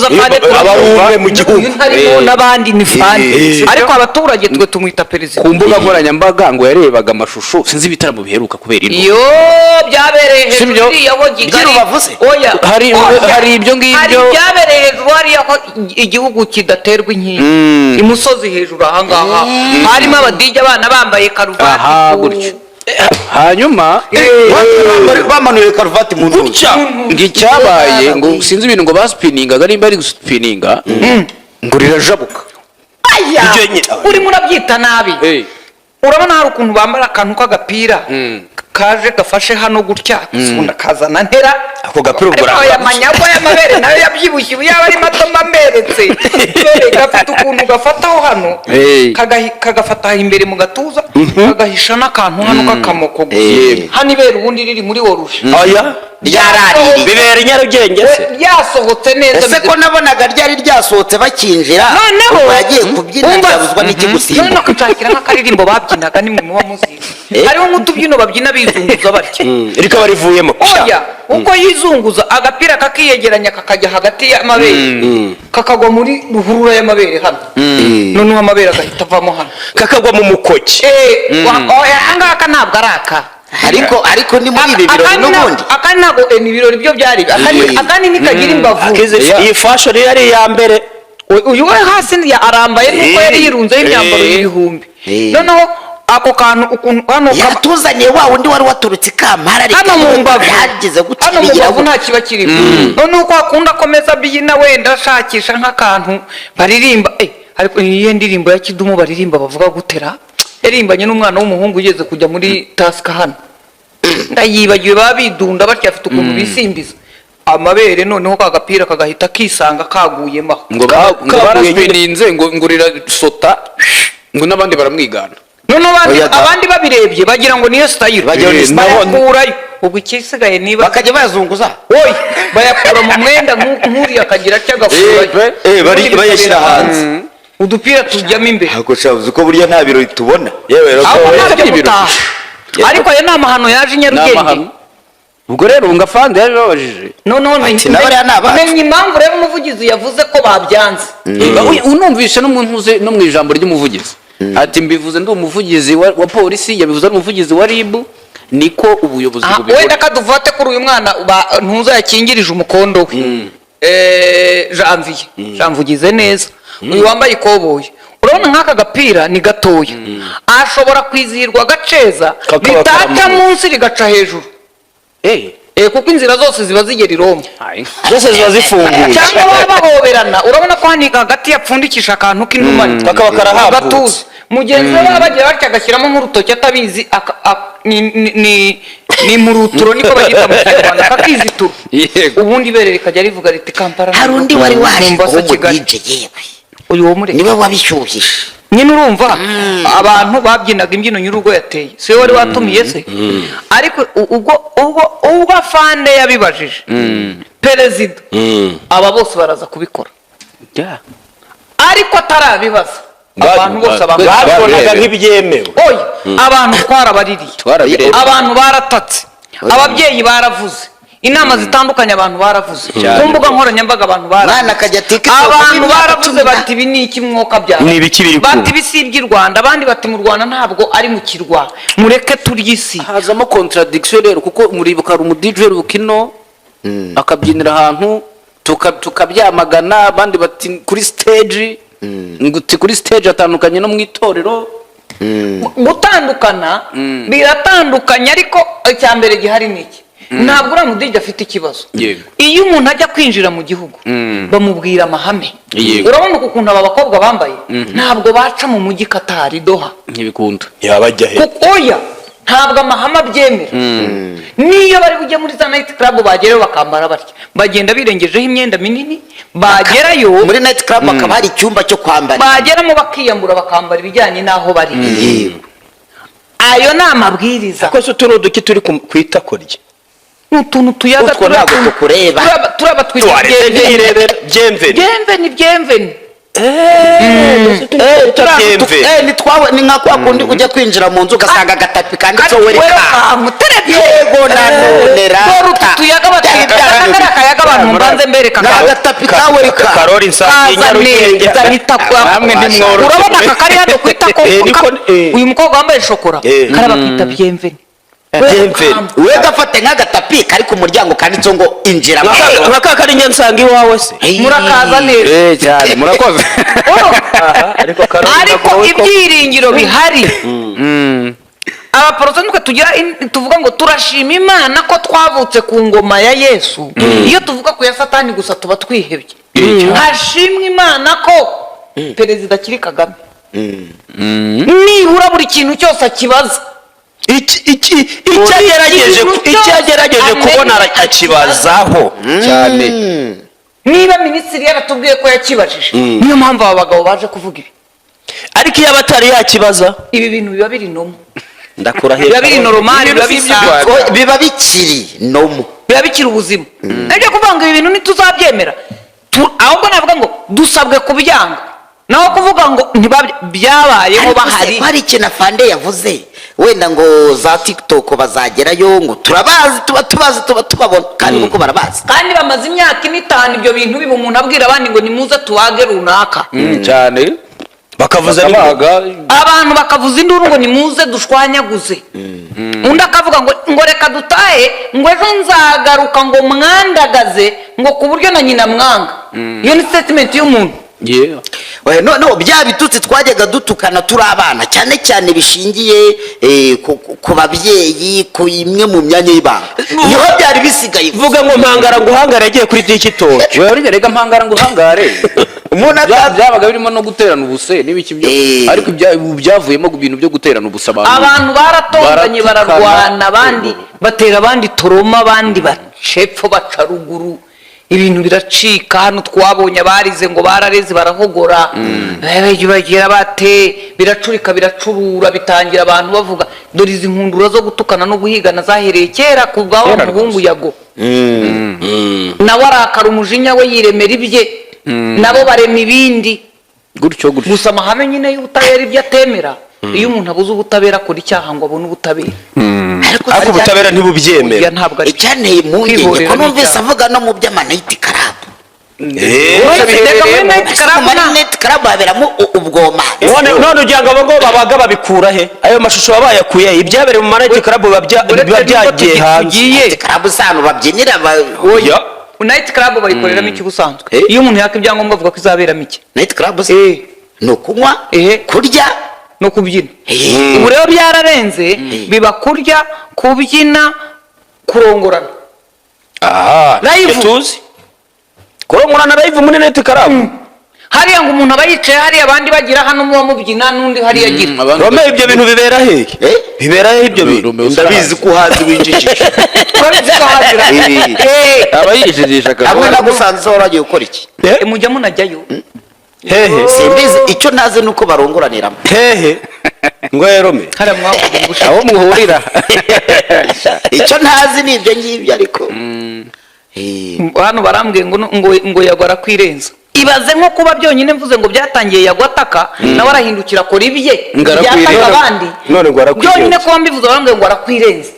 Ntuza Iyo Fande aba ari umwe mu gihugu. Uyu ntarimo n'abandi ni Fande, ariko abaturage twe tumwita perezida. Ku mbuga nkoranyambaga ngo yarebaga amashusho, sinzi ibitaramo biheruka kubera ino. Iyo byabereye hejuru Sibyo? iriya ho Kigali. By'i Rubavu se? Oya. Oya. Hari ibyo ngibyo. Hari ibyabereye hejuru hariya ko igihugu kidaterwa inkingi, imusozi hejuru ahangaha harimo abadijya, abana bambaye karuvati. Aha, gutyo. Hanyuma Bamanuye karuvati mu ntuza. Gutya. Ngo icyabaye, ngo sinzi ibintu ngo basipiningaga, nimba ari gusipininga, ngo rirajabuka. Aya, Ibyo nyine. Urimo urabyita nabi. Urabona hari ukuntu bambara akantu k'agapira kaje gafashe hano gutya, ubundi akazana ntera. Ako gapira ubwo Ariko aya manyagwa y'amabere nayo yabyibushye, ubu yaba ari mato mbameretse. Dore gafite ukuntu gafataho hano, kagafata imbere mu gatuza, kagahisha n'akantu hano k'akamoko gusa. Hano ibere ubundi riri muri woruje. Aya. Ryaraririye. Bibera i Nyarugenge se? Ryasohotse neza. Ese ko nabonaga ryari ryasohotse bakinjira? Noneho Ubwo yagiye kubyina, umva- byabuzwa n'ikigusimba. Noneho nshakira nk'akaririmbo babyinaga, nimwe muba muzizi. Hariho nk'utubyino babyina bizunguza batya. Rikaba rivuyemo. Oya, uko yizunguza agapira kakiyegeranya, kakajya hagati y'amabere, kakagwa muri ruhurura y'amabere hano, noneho amabere agahita avamo hano. Kakagwa mu mukoki. Oya, angaka ntabwo ari aka. Ariko ni muri ibi birori n'ubundi. Akandi ntabwo, ni ibirori byo byari akandi. Akandi nikagira imbavu. Iyi fashion yari iya mbere. Uyu we hasi arambaye nuko yari yirunzeho imyambaro y'ibihumbi. Noneho ako kantu ukuntu hano Yatuzaniye wa wundi wari waturutse i Kampala. Hano mu mbavu. Yagize gutya, Hano mu bigira mbavu gutya. nta kiba kirimo. Noneho uko akunda akomeza abyina, wenda ashakisha nk'akantu baririmba, ariko niyo ndirimbo ya Kidumu baririmba bavuga gutera, yaririmbanye n'umwana w'umuhungu ugeze kujya muri Tusker hano, ndayibagiwe. Baba bidunda batya, afite ukuntu bisimbiza amabere, noneho ka gapira kagahita kisanga kaguyemo aho. Ngo Kaguye. barasipininze, ngo rirasota, ngo n'abandi baramwigana. Noneho abandi, Oya da. abandi babirebye bagira ngo niyo style. Bagira ngo ni style. Bayakurayo. Ubwo ikisigaye niba Bakajya bayazunguza. Oya, bayakura mu mwenda, nk'uriya akagira atya agakurayo. Bayashyira hanze. Udupira tujyamo imbere. Ntabwo uzi ko burya nta birori tubona. Yewe rero. Aho Oya, ntabyo ni ibirori. gutaha, ariko ayo ni amahano yaje i Ni Nyarugenge. amahano. Ubwo rero ngo afande yarabibabajije. Noneho Ati, "N'abariya ni abacu." menya impamvu rero umuvugizi yavuze ko babyanze. Unumvishe no mu ntuze no mu ijambo ry'umuvugizi, ati: "Mbivuze ndi umuvugizi wa polisi, yabivuze ari umuvugizi wa RIB, niko ubuyobozi Aha, bubibona." Wenda kadufate kuri uyu mwana ntuza yakingirije umukondo we. Janvier, Janvier neza, uyu wambaye ikoboyi, urabona nk'aka gapira ni gatoya, ashobora kwizihirwa agaceza, Kakaba ritaca karamuwe. munsi rigaca hejuru. Kuko inzira zose ziba zigera i Roma. Ai. Zose ziba zifunguye. Cyangwa baba bahoberana, urabona ko hano hagati yapfundikisha akantu k'intumane. Kakaba karahambutse. Agatuza mugenzi we, baba bagira batya agashyiramo nk'urutoki atabizi, ni muruturo niko bagita mu Kinyarwanda, kakizitura. Ubundi ibere rikajya rivuga riti: "Kampala, Hari undi wari waje Mombasa, Kigali." w'umu DJ yewe. Uyu wo mureke. Niwe wabishyuhije. Nyine urumva abantu babyinaga imbyino nyir'urugo yateye, si we wari watumiye se? Ariko ubwo afande yabibajije perezida, aba bose baraza kubikora. Ariko atarabibaza, abantu bose, abantu Babibonaga nk'ibyemewe. Oya, abantu twarabaririye. Twarabirebye. Abantu baratatse, ababyeyi baravuze, inama zitandukanye abantu baravuze, ku mbuga nkoranyambaga abantu baravuze. Mwana akajya TikTok Abantu n'imyaka baravuze bati: "Ibi ni iki mwuka bya?" Ni ibiki biri kuba? Bati: "Ibi si iby'i Rwanda." Abandi bati: "Mu Rwanda ntabwo ari mu kirwa, mureke turye isi." Hazamo contradiction rero, kuko muribuka hari umu DJ Rukino akabyinira ahantu, tukabyamagana, abandi bati kuri stage, ngo uti kuri stage atandukanye no mu itorero. Gutandukana biratandukanye, ariko icya mbere gihari ni iki: ntabwo uriya mu DJ afite ikibazo. Iyo umuntu ajya kwinjira mu gihugu, bamubwira amahame. Urabona uku kuntu aba bakobwa bambaye, ntabwo baca mu mujyi Katari, Doha. Ntibikunda. Yabajya he? Kuko oya, ntabwo amahame abyemera. Niyo bari bujye muri za night club, bagerayo bakambara batya, bagenda birengejeho imyenda minini, bagerayo Muri night club hakaba hari icyumba cyo kwambara. Bageramo bakiyambura, bakambara ibijyanye n'aho bari. Ayo ni amabwiriza. Ko se utu ni uduki turi ku itako rye? Ni utuntu tuyaga. Utwo ntabwo tukureba. Turaba twita Tuwaretse byemveni. ntirebera byemveni. Byemveni, byemveni. Utabyemve. Ni nka kwa kundi ujya kwinjira mu nzu ugasanga agatapi kanditseho welcome. Welcome terebye. Yego nanone Dore utu rata. tuyaga batwita kariya kayaga abantu mbanze mbereka Ni agatapi ka welcome. Karori nsangiye kaza Nyarugenge. neza nitako. Namwe ntimworoshye. Urabona aka kari hano ku itako Niko. Uyu mukobwa wambaye shokora kariya bakita bienvenue. Bienvenue. We gafate nk'agatapi kari ku muryango kanditseho ngo injira. Nka ka kari njye nsanga iwawe se. Murakaza neza. Cyane, murakoze. Ariko Karoli Ariko ndagowe ko- ibyiringiro bihari, abaporoso nitwe tugira tuvuga ngo turashima Imana ko twavutse ku ngoma ya Yesu. Iyo tuvuga ku ya Satani gusa tuba twihebye. Hashimwe Imana ko perezida akiri Kagame, nibura buri kintu cyose akibaza. Icyo agerageje Ikintu icyo cyose agerageje kubona amenya. akibazaho. Cyane. Niba minisitiri yaratubwiye ko yakibajije, niyo mpamvu aba bagabo baje kuvuga ibi. Ariko iyo aba atari yakibaza, ibi bintu biba biri normal, ndakurahiye, biba biri normal, biba bisanzwe. Ko biba bikiri normal. Biba bikiri ubuzima. Nibyo kuvuga ngo ibi bintu ntituzabyemera. Ahubwo navuga ngo dusabwe kubyanga, naho kuvuga ngo byabayeho Ariko se bahari. ko hari ikintu afande yavuze, wenda ngo za TikTok bazagerayo, ngo turabazi, tuba tubazi, tuba tubabona, kandi koko barabazi. Kandi bamaze imyaka ine, 5, ibyo bintu biba, umuntu abwira abandi ngo nimuze tubage runaka. Cyane. Bakavuza n'ingoma. Bakabaga. Abantu bakavuza induru ngo nimuze dushwanyaguze, undi akavuga ngo reka dutahe, ngo ejo nzagaruka, ngo mwandagaze, ngo ku buryo na nyina mwanga. Iyo ni statement y'umuntu. Yeah. Oya, no bya bitutsi twajyaga dutukana turi abana, cyane cyane bishingiye ku babyeyi, ku imwe mu myanya y'ibanga, niho byari bisigaye. Vuga ngo mpangara ngo uhangare yagiye kuri TikTok. Wewe urya rega mpangara ngo uhangare. Umuntu Byabaga birimo no guterana ubuse n'ibiki byo, ariko ubu byavuyemo ibintu byo guterana ubuse, abantu Abantu baratonganye, baratukana. Bararwana, abandi batera abandi toroma, abandi bacepfo baca ruguru, ibintu biracika. Hano twabonye abarize ngo barareze barahogora, bagira bate, biracurika, biracurura, bitangira abantu bavuga. Dore izi nkundura zo gutukana no guhigana zahereye kera ku bwa wa Kera muhungu rwose. Yago nawe arakara, umujinya we yiremera ibye, nabo barema ibindi. Gutyo gutyo. Gusa amahame nyine y'ubutabera ibyo atemera, iyo umuntu abuze ubutabera akora icyaha ngo abone ubutabera. Ariko Ariko ubutabera ntibubyemera. Oya, ntabwo ari Icyanteye impungenge Kwihorera ko numvise n'icyaha. avuga no mu by'ama night club. Reka muri night club Muri night club haberamo ubwoma. None ugira ngo abo ngabo babaga babikura he? Ayo mashusho baba bayakuye he? Ibyabereye mu ma night club biba Uretse biba n'ubwo byagiye hanze. tugiye Night club si ahantu babyinira Oya. Night club bayikoreramo iki ubusanzwe? Eh? Iyo umuntu yaka ibyangombwa avuga ko izaberamo iki? Night club se ni ukunywa, kurya, no kubyina. Ubu rero byararenze, biba kurya, kubyina, kurongorana. Aha. Live. Ibyo tuzi, kurongorana live muri night club. Hariya ngo umuntu aba yicaye hariya, abandi bagira hano, muba mubyina, n'undi hariya agira. Abandi Rome, ibyo bintu bibera hehe? Eh? Bibera hehe ibyo bintu? Romeo. Ndabizi ko uhazi, winjijisha. Urabizi ko hazira. Aba yijijisha. Hamwe nagusanze waragiye gukora iki? Eh? Mujya munajyayo? Hehe? Simbizi, icyo ntazi ni uko barongoraniramo. Hehe ngo Rome? Hariya mwavuga ubushize. Aho muhurira. Icyo ntazi ni ibyo ngibyo, ariko Hano barambwiye ngo Yago arakwirenza. Ibaze nko kuba byonyine mvuze ngo byatangiye Yago ataka, nawe arahindukira akora ibye Ngo arakwirenza. byataka abandi. None ngo arakwirenza. Byonyine kuba mbivuze barambwiye ngo arakwirenza.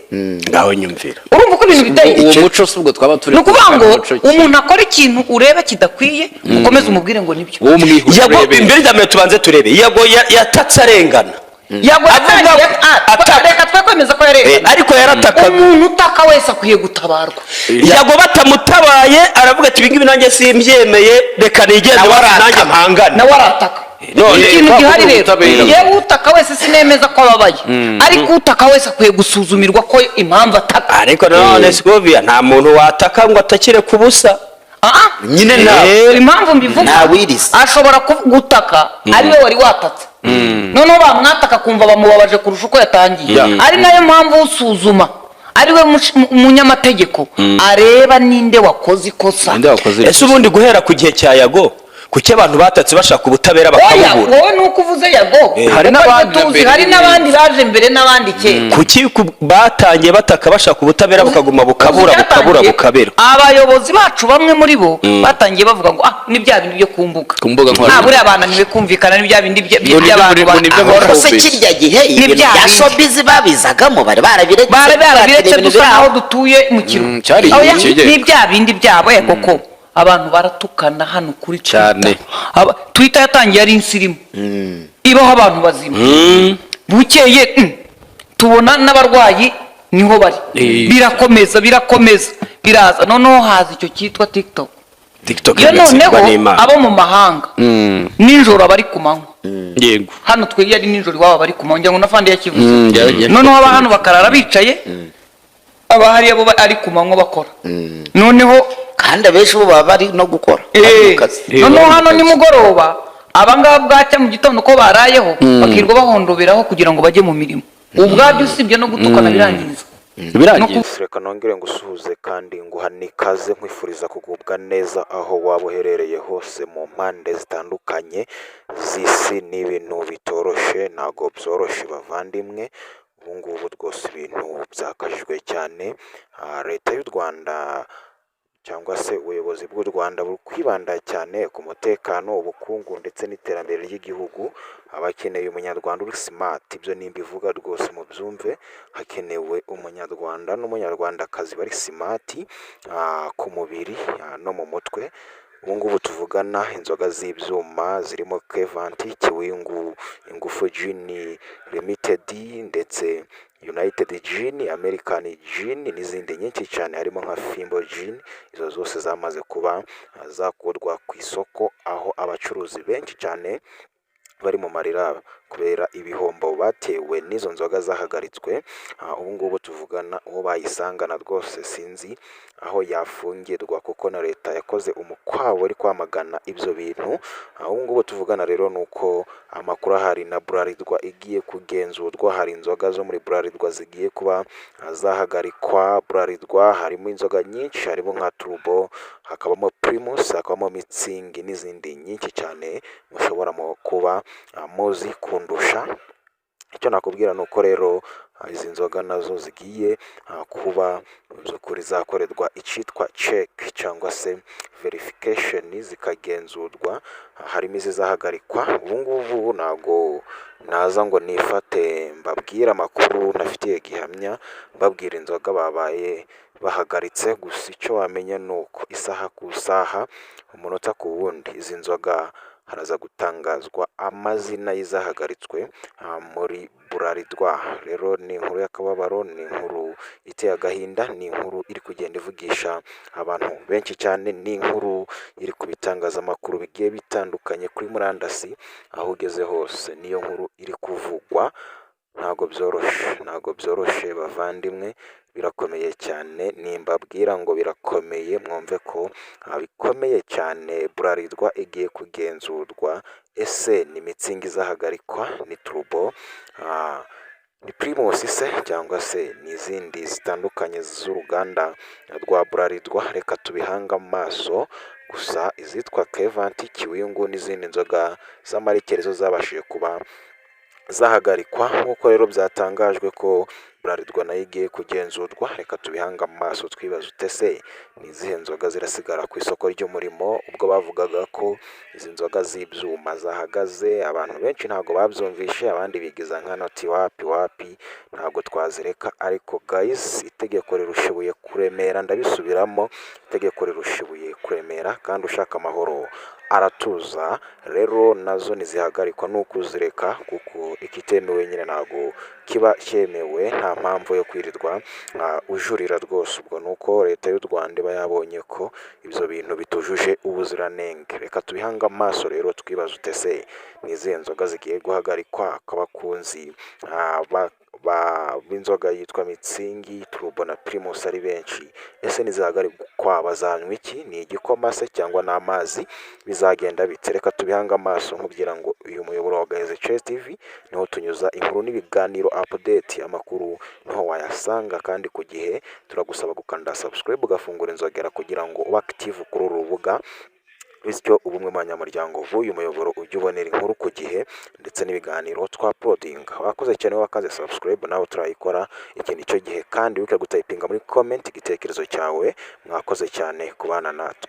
Ngaho nyumvira. Urumva uko ibintu biteye? Uwo muco si ubwo twaba turi Ni ukuvuga ngo muco ki? umuntu akora ikintu ureba kidakwiye, ukomeze umubwire ngo nibyo. Wowe umwihuse Yago, urebe. imbere ya mbere tubanze turebe Yago yatatse arengana. Yago Avuga yatangiye ataka. reka twe kwemeza ko yarengana. Ariko yaratakaga. Umuntu utaka wese akwiye gutabarwa. Yago batamutabaye aravuga ati ibingibi nanjye simbyemeye, reka nigende Nawe iwacu, arataka. nanjye mpangane. Nawe arataka. None Ikintu kwa gihari kuvuga rero, ubutabera. yewe utaka wese sinemeza ko ababaye, ariko utaka wese akwiye gusuzumirwa ko impamvu ataka. Ariko nanone Scovia, nta muntu wataka ngo atakire ku busa. Ah, Nyine nta impamvu mbivuga, Ntawiriza. ashobora gutaka ari we wari watatse, noneho bamwataka akumva bamubabaje kurusha uko yatangiye. Ari nayo mpamvu usuzuma ari we munyamategeko areba ninde wakoze ikosa. Ninde wakoze Ese ubundi guhera ku gihe cya Yago Kuki abantu batatse bashaka ubutabera Oya, bakabubura? wowe ni uko uvuze Yago. Hari Kuko n'abandi tuzi, mbere. Hari n'abandi baje mbere n'abandi kera. Kuki batangiye bataka bashaka ubutabera, bukaguma bukabura, bukabura, bukabera? Abayobozi bacu bamwe muri bo batangiye bavuga ngo ah, ni bya bindi byo ku mbuga. Ku mbuga nkoranyambaga. Ah, buriya bananiwe kumvikana, ni bya bindi Ngo ni ibyo by'abantu ngo ni ibyo muri Ahubwo se showbiz. kirya gihe Ni ibintu bya bya bindi. showbiz babizagamo, bari barabiretse. Bari barabiretse, ibintu dusa biri naho aho. dutuye mu kirwa. Cyari igihe Oya, kigega. ni bya bindi byabo ya koko abantu baratukana hano kuri Cyane. Twitter. Twitter yatangiye ari insirimu, ibaho abantu bazima. Bukeye tubona n'abarwayi niho bari. Birakomeza, birakomeza, biraza, noneho haza icyo cyitwa TikTok. TikTok Iyo igatsindwa noneho n'Imana. abo mu mahanga nijoro abari ku manywa, hano twe iyo ari nijoro iwabo bari ku manywa, ngira ngo na fandi yakivuze. Noneho aba hano bakarara bicaye, aba hariya bo ari ku manywa bakora, noneho Kandi abenshi bo baba bari no gukora, bari mu kazi. Noneho bari mu hano kazi. Nimugoroba abangaba bwacya mu gitondo ko barayeho, bakirirwa bahondoberaho kugira ngo bajye mu mirimo. Ubwabyo usibye no gutukana birangiza. Birangiye. Reka nongere ngusuhuze kandi nguha ikaze, nkwifuriza kugubwa neza aho waba uherereye hose mu mpande zitandukanye z'isi. Ni ibintu bitoroshe, ntabwo byoroshe bavandimwe. Ubu ngubu rwose ibintu byakajijwe cyane. Leta y'u Rwanda cyangwa se ubuyobozi bw'u Rwanda buri kwibanda cyane ku mutekano, ubukungu ndetse n'iterambere ry'igihugu. Abakeneye umunyarwanda uri smart, ibyo nimbivuga rwose mubyumve, hakenewe umunyarwanda n'umunyarwandakazi bari smart ku mubiri no mu mutwe. Ubu ngubu tuvugana inzoga z'ibyuma zirimo Kevanti, Kiwingu, Ingufu Gin Limited ndetse United Gin, American Gin n'izindi nyinshi cyane harimo nka Fimbo Gin, izo zose zamaze kuba zakurwa ku isoko, aho abacuruzi benshi cyane bari mu marira kubera ibihombo batewe n'izo nzoga zahagaritswe. Ubu ngubu tuvugana uwo bayisangana rwose sinzi aho yafungirwa, kuko na leta yakoze umukwabo uri kwamagana ibyo bintu. Ubu ngubu tuvugana rero ni uko amakuru ahari na Bralirwa igiye kugenzurwa, hari inzoga zo muri Bralirwa zigiye kuba zahagarikwa. Bralirwa harimo inzoga nyinshi, harimo nka Turbo, hakabamo Primus, hakabamo Mützig n'izindi nyinshi cyane mushobora kuba muzi kundusha. Icyo nakubwira ni uko rero izi nzoga nazo zigiye kuba mu by'ukuri zakorerwa icyitwa check cyangwa se verification, zikagenzurwa, harimo izizahagarikwa. Ubu ngubu ntabwo naza ngo nifate mbabwire amakuru ntafitiye gihamya, mbabwira inzoga babaye bahagaritse. Gusa icyo wamenya ni uko isaha ku isaha, umunota ku wundi, izi nzoga haraza gutangazwa amazina y'izahagaritswe muri Bralirwa. Rero ni inkuru y'akababaro, ni inkuru iteye agahinda, ni inkuru iri kugenda ivugisha abantu benshi cyane, ni inkuru iri ku bitangazamakuru bigiye bitandukanye kuri murandasi, aho ugeze hose niyo nkuru iri kuvugwa. Ntabwo byoroshe, ntabwo byoroshe bavandimwe, birakomeye cyane. Nimbabwira ngo birakomeye mwumve ko bikomeye cyane. Bralirwa igiye kugenzurwa, ese ni Mützig izahagarikwa, ni Turbo, ni Primus se, cyangwa se ni izindi zitandukanye z'uruganda rwa Bralirwa? Reka tubihange amaso. Gusa izitwa Kevanti, Kiwingu n'izindi nzoga z'amarikeri zo zabashije kuba zahagarikwa, nk'uko rero byatangajwe ko Bralirwa nayo igiye kugenzurwa. Reka tubihange amaso twibaza ute se ni izihe nzoga zirasigara ku isoko ry'umurimo? Ubwo bavugaga ko izi nzoga z'ibyuma zahagaze, abantu benshi ntabwo babyumvishe, abandi bigiza nkana ati wapi wapi ntabwo twazireka. Ariko guys, itegeko rirusha ibuye kuremera, ndabisubiramo, itegeko rirusha ibuye kuremera, kandi ushaka amahoro aratuza. Rero nazo ntizihagarikwa ni ukuzireka, kuko ikitemewe nyine ntabwo kiba cyemewe, nta mpamvu yo kwirirwa ujurira rwose. Ubwo ni uko leta y'u Rwanda iba yabonye ko ibyo bintu bitujuje ubuziranenge. Reka tubihange amaso rero twibaze ute se ni izihe nzoga zigiye guhagarikwa, ko abakunzi b'inzoga yitwa Mützig, Turbo na Primus ari benshi? Ese nizihagarikwa bazanywa iki? Ni igikoma se cyangwa ni amazi? Bizagenda bite? Reka tubihange amaso. Nkubwira ngo uyu muyoboro wa Gaheze Chess TV niho tunyuza inkuru n'ibiganiro, update, amakuru niho wayasanga kandi ku gihe. Turagusaba gukanda subscribe, ugafungura inzogera kugira ngo ube active kuri uru rubuga. Bityo ubumwe mu banyamuryango b'uyu muyoboro ujye ubonera inkuru ku gihe ndetse n'ibiganiro twauploadinga. Wakoze cyane wakaze subscribe, nawe turayikora iki nicyo gihe, kandi wibuke gutypinga muri comment igitekerezo cyawe. Mwakoze cyane kubana natwe.